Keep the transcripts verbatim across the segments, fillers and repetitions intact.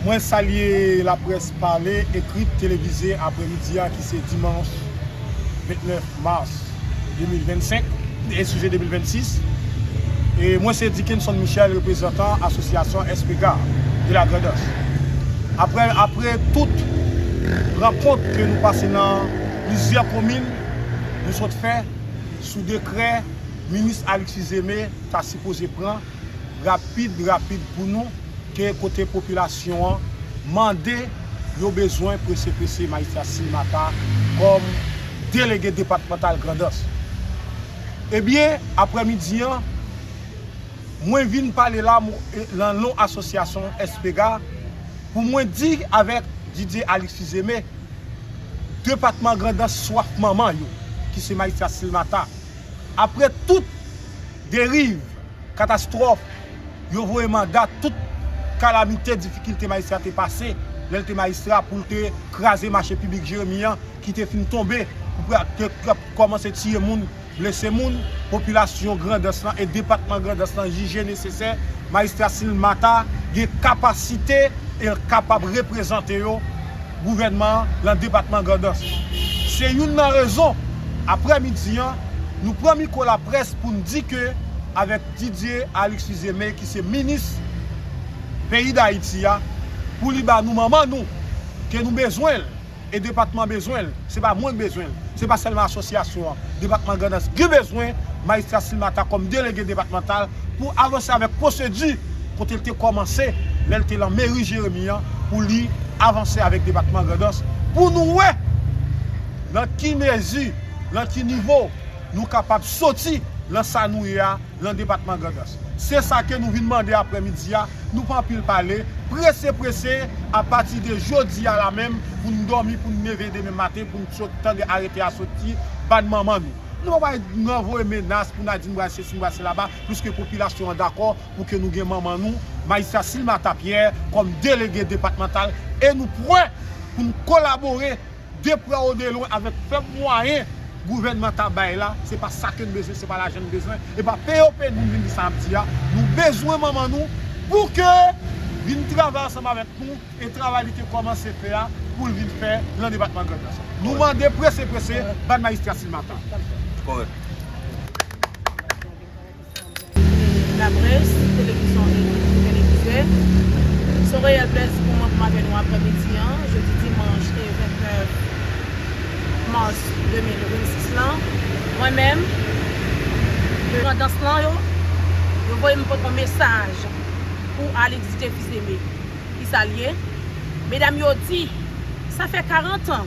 Mwen salye laprès pale, ekri, televize aprèmidi a ki se dimanch vennèf mas de mil vennsenk, ekskize, de mil vennsis. E mwen se Dickenson Michel, reprezantan asosyasyon S P G A de la Grandans. Apre, apre tout rankont ke nou pase nan plizyè komin, nou sot fè sou dekrè minis Alexis Aimé ta sipoze pran rapid, rapid pou nou, ke kote popilasyon an mande yo bezwen prese, prese Majistra Silmata kòm delege depatmantal Grandans. Ebyen, aprèmidi an, mwen vin pale la, mwen, e, nan non asosyasyon S P G A, pou mwen di avèk Didier Alexis Aimé, depatman Grandans swaf manman yo, ki se Majistra Silmata. Apre tout deriv, katastwòf, yo voye manda, tout kalamite, difikilte Majistra te pase, lè l te Majistra, pou l te kraze mache piblik Jeremi an, ki te fin tonbe, pou te, te kòmanse tiye moun, blese moun, popilasyon Grandans lan e depatman Grandans lan jije nesesè Majistra Silmata gen kapasite e l kapab reprezante yo, gouvènman an, nan depatman Grandans. Se youn nan rezon, aprèmidi an, nou pran mikwo laprès pou n di ke avèk Didier Alexis Aimé, ki se minis peyi Dayiti a, pou li ba nou manman nou, ke nou bezwen l, e depatman bezwen l, se pa mwen k bezwen l, se pa sèlman asosyasyon an, depatman Grandans gen bezwen Majistra Silmata kòm delege depatmantal pou avanse avèk pwosedi kote l te kòmanse lè l te lan meri Jeremi an pou li avanse avèk depatman Grandans pou nou wè nan ki mezi, nan ki nivo nou kapab soti lan sa nou ye a lan depatman Grandans. Se sa ke nou vin mande aprèmidi a, nou pa anpil pale, prese prese, apati de jodi a la menm, pou n dòmi, pou n leve demen maten, pou n sot tande arete a soti, ban manman nou. Nou pa pral ranvoye menas pou n al di n pral sesi, n pral sela ba, piske popilasyon an dakò pou ke nou gen manman nou, Majistra Silmata Pierre, kòm delege depatmantal, e nou prè pou n kolabore de prè ou de lwen avèk fèb mwayen gouvènman ta bay la, se pa sa ke n bezwen, se pa lajan n bezwen, e pa P O P nou vin di sa n ap di a, nou bezwen manman nou pou ke vin travay ansanm avèk nou e travay li te kòmanse fè a pou l vin fè nan depatman Grandans. Nou mande prese prese ban Majistra Silmata. Kòrèk. Laprès, televizyon e televizè. Se yon reyèl plèzi pou mwen pou m avè nou aprèmidi an, jodi dimanch e vennèf mas de mil vennsis lan. Mwen menm, Grandans lan yo, yo voye m pote yon mesaj pou Alix Didier Fils-Aimé. Kisa l ye? Medam yo di, sa fè karant an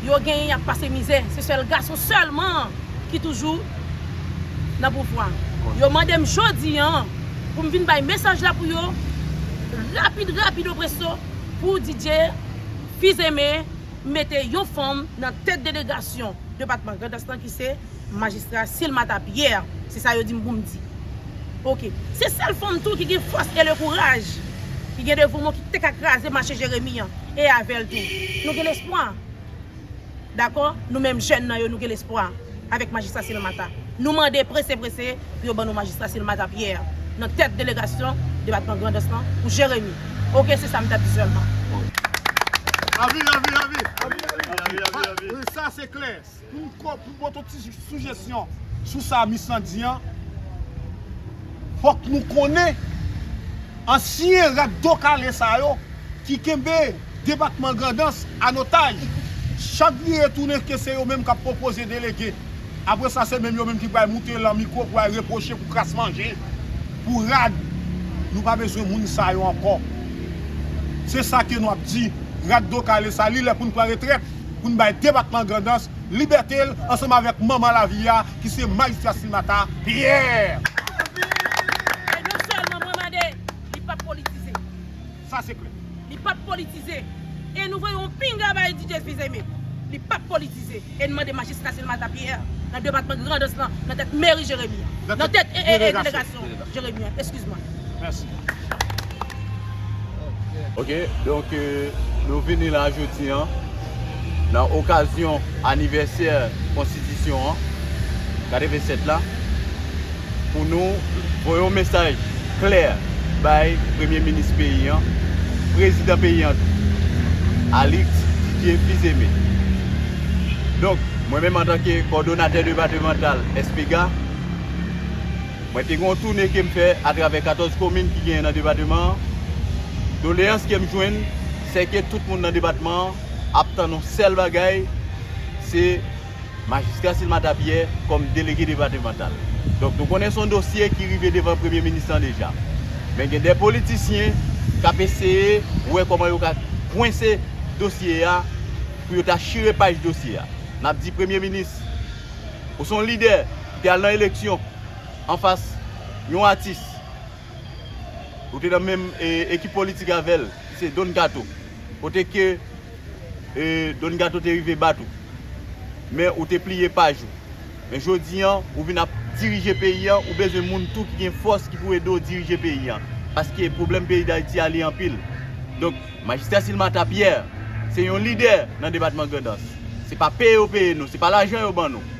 yo genyen y ap pase mizè, se sèl gason sèlman ki toujou nan pouvwa. Yo mande m jodi an pou m vin bay mesaj la pou yo, rapid, rapid, opreso, pou Didier Fils-Aimé mete yon fanm nan tèt delegasyon depatman Grandans lan ki se Majistra Silmata Pierre, se sa yo di m pou m di. Oke. Se sèl fanm tou ki gen fòs e le kouraj, ki gen devouman, ki te ka kraze mache Jeremi an, e avè l tou. Nou gen lespwa. Dakò? Nou menm jèn nan yo, nou gen lespwa avèk Majistra Silmata. Nou mande prese, prese pou yo ban nou Majistra Silmata Pierre nan tèt delegasyon depatman Grandans lan pou Jeremi. Oke, se sa m t ap di sèlman. Avi, avi, avi. Avi, avi, avi. Sa se klè. Pou m ko-, pou m pote yon ti sijesyon sou sa mis lan di an, fòk nou konnen ansyen rat do kale sa yo ki kenbe depatman Grandans an otaj. Chak vire tounen ke se yo menm k ap pwopoze delege. Apre sa, se menm yo menm ki pral moute lan mikwo pou al repwoche, pou kras manje, pou rad. Nou pa bezwen moun sa yo ankò. Se sa ke nou ap di. Rat do kale sa, li lè pou n pran retrèt, pou n bay depatman Grandans libète l ansanm avèk manman lavi a, ki se Majistra Silmata Pierre. E non sèlman mwen mande, li p ap politize. Sa se klè. Li p ap politize. E nou voye yon pinga bay Didier Fils-Aimé. Li p ap politize. E n mande Majistra Silmata Pierre nan depatman Grandans lan, nan tèt meri Jeremi an. Nan tèt, e, e, e, delegasyon Jeremi an. Eskiz mwen. Mèsi. Ok, donk, euh, nou vini la jodi an, nan okazyon anivèsè konstitisyon an, katrevennsèt la, pou nou voye yon mesaj klè bay premye minis peyi an, prezidan peyi an tou, Alix Didier Fils-Aimé. Donk, mwen menm antanke kòdonatè depatmantal S P G A, mwen te gen yon toune ke m fè atravè katòz komin ki genyen nan depatman an. Doleyans ke m jwenn, se ke tout moun nan depatman an ap tann yon sèl bagay, se Majistra Silmata Pierre kòm delege depatmantal. Donk, nou konnen se yon dosye ki rive devan premye minis lan deja. Men gen de politisyen k ap eseye wè kòman yo ka kwense dosye a pou yo ta chire paj dosye a. N ap di premye minis, ou se yon lidè ki te al nan eleksyon anfas yon atis. Ou te nan menm e, ekip politik avè l, ki se Don Kato. Kote ke e, Don Kato te rive bat ou. Men ou te pliye paj ou. Men jodi an, ou vin ap dirije peyi an, ou bezwen moun tou ki gen fòs ki pou ede w dirije peyi an. Paske pwoblèm peyi Dayiti a li anpil. Donk, Majistra Silmata Pierre, se yon lidè nan depatman Grandans. Se pa peye yo peye nou, se pa lajan yo ban nou.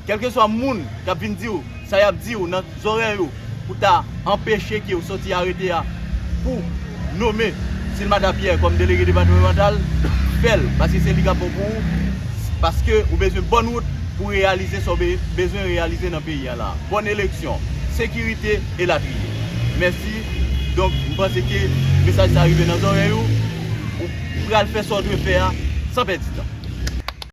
Kèlkeswa moun k ap vin di w sa y ap di w nan zòrèy ou pou ta anpeche ke w soti arete a pou nome Silmata Pierre kòm delege depatmantal, fè l, paske se li k ap bon pou ou, paske ou bezwen bòn wout pou reyalize sa w be- bezwen reyalize nan peyi a la. Bòn eleksyon, sekirite, elatriye. Mèsi. Donk, m panse ke mesaj sa rive nan zòrèy ou, ou pral fè sa w dwe fè a san pèdi tan.